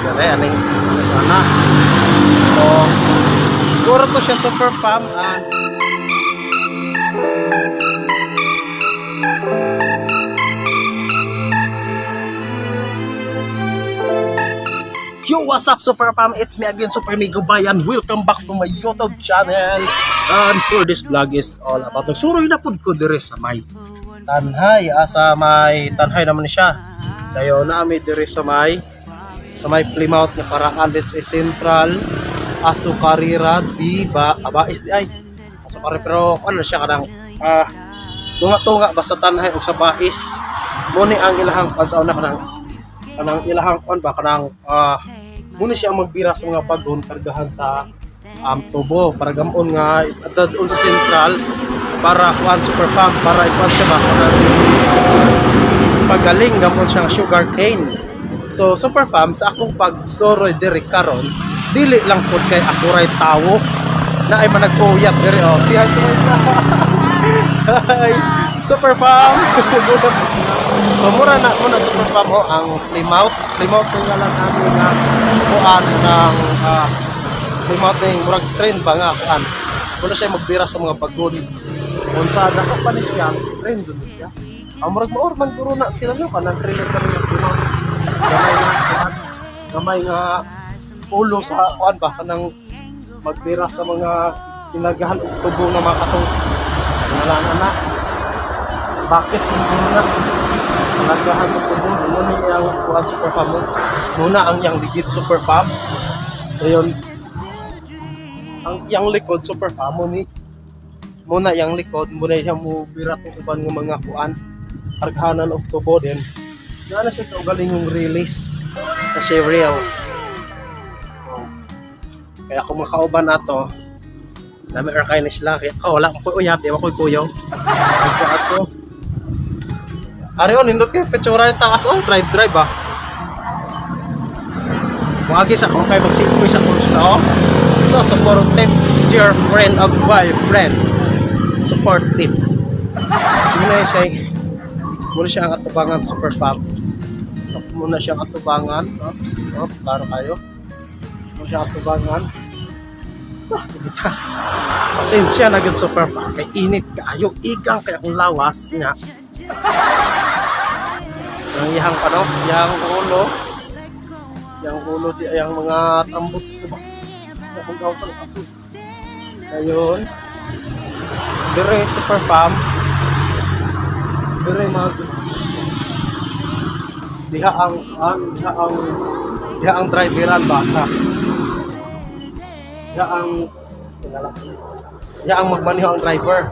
Dere aning ana. So siguro to siya, super fam, and yo, what's up, Super Fam? It's me again, Super Migo Bayan. Welcome back to my YouTube channel. And for this vlog is all about nagsuroy na pud ko dire sa may Tanhay. Asa may Tanhay naman siya. Dayon na mi dire sa may Plymouth nga paraan. This is Central Azucarera di ba Abais di ay. Azucarera, pero ano siya, kanang tunga-tunga ba sa Tanhay ug sa Bais. Mo ni ang ilahang pan sa una, kanang ilahang kon ba, kanang muna siya ang magbira sa mga bagon kargahan sa tubo para gamon nga dadon sa central para kuan, super farm, para ikuan siya ba, kanang pagaling gamon siya nga sugar cane. So super farm, sa akong pagsoroy diri karon, dili lang pud kay ako ray tawo na ay manag-uyab diri, oh. Siya. Hi, super farm. So mura na muna, super fam, oh, ang Plymouth. Plymouth yung ngalan namin nga kuan ng Plymouth ning murag train ba nga kuan. Muna siya magbira sa mga bagon. Unsa dako pa ni siya, train jud ni siya. Ang murag maor man guro na sila no, kanang train kami nga Plymouth. Gamay nga kuan, gamay nga ulo sa kuan ba, kanang magbira sa mga tinagahan og tubo nga mga katong ngalan na. Bakit hindi na Nagahan mo tubo, muna iyang kuan, super fam mo. Muna ang iyang ligid, super fam. So yun, ang iyang likod, super fam mo ni. Muna iyang likod, muna siya mo birat ng uban ng mga kuan. Kargahanan og tubo din. Nga na siya kaugaling yung release na siya reels. Oh. Kaya kung makauban ato, dami ra kayo ni sila. Kaya ako, wala akong uyab, di ako kuyaw. Ako ato. Ari on, nindot kayo pitsura yung taas, oh, drive drive ah. Muagi sa kung kay magsilbi sa kurso na, oh. So supportive dear friend og boyfriend. Supportive. Muna siya muna siya ang atubangan, super fam. So muna siya ang atubangan. Oops, oh, klaro kayo. Muna siya ang atubangan. Ah, init ha. Pasensya na gud, super fam, kay init kaayo, igang kay akong lawas niya. Ang iyang ano, iyang ulo. Yang ulo di ang mga tambot sa ba. Akong gawas sa aso. Ayun. Dire, super fam. Dire mag diha ang driveran baka. Diha ang singala. Diha ang magmaneho ang driver.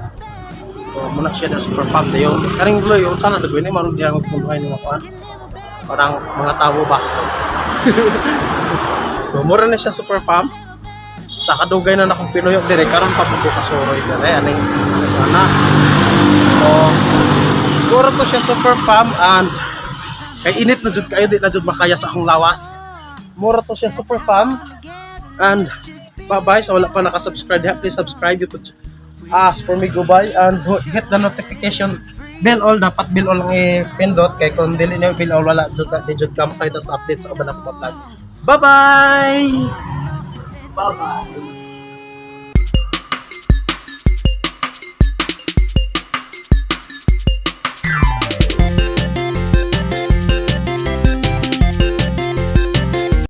So muna siya na, super fam, dayon. Karing bloy sana dagoy ni marud diha magpunghay ni mga kuan. Parang mga tao ba. So mura na siya, super fam. Sa kadugay na nakong pinuyo dire, karon pa pud ko kasuroy dire aning ana. So siguro to siya, super fam, and kay init na jud kayo, di na jud makaya sa akong lawas. Mura to siya, super fam. And bye bye sa wala pa nakasubscribe diha, please subscribe YouTube ask for me goodbye and hit the notification bell all. Dapat bell all ang i-pindot kay kung dili niyo bell all, wala jud di jud ka makita sa updates sa uban ako vlog. Bye bye, bye bye.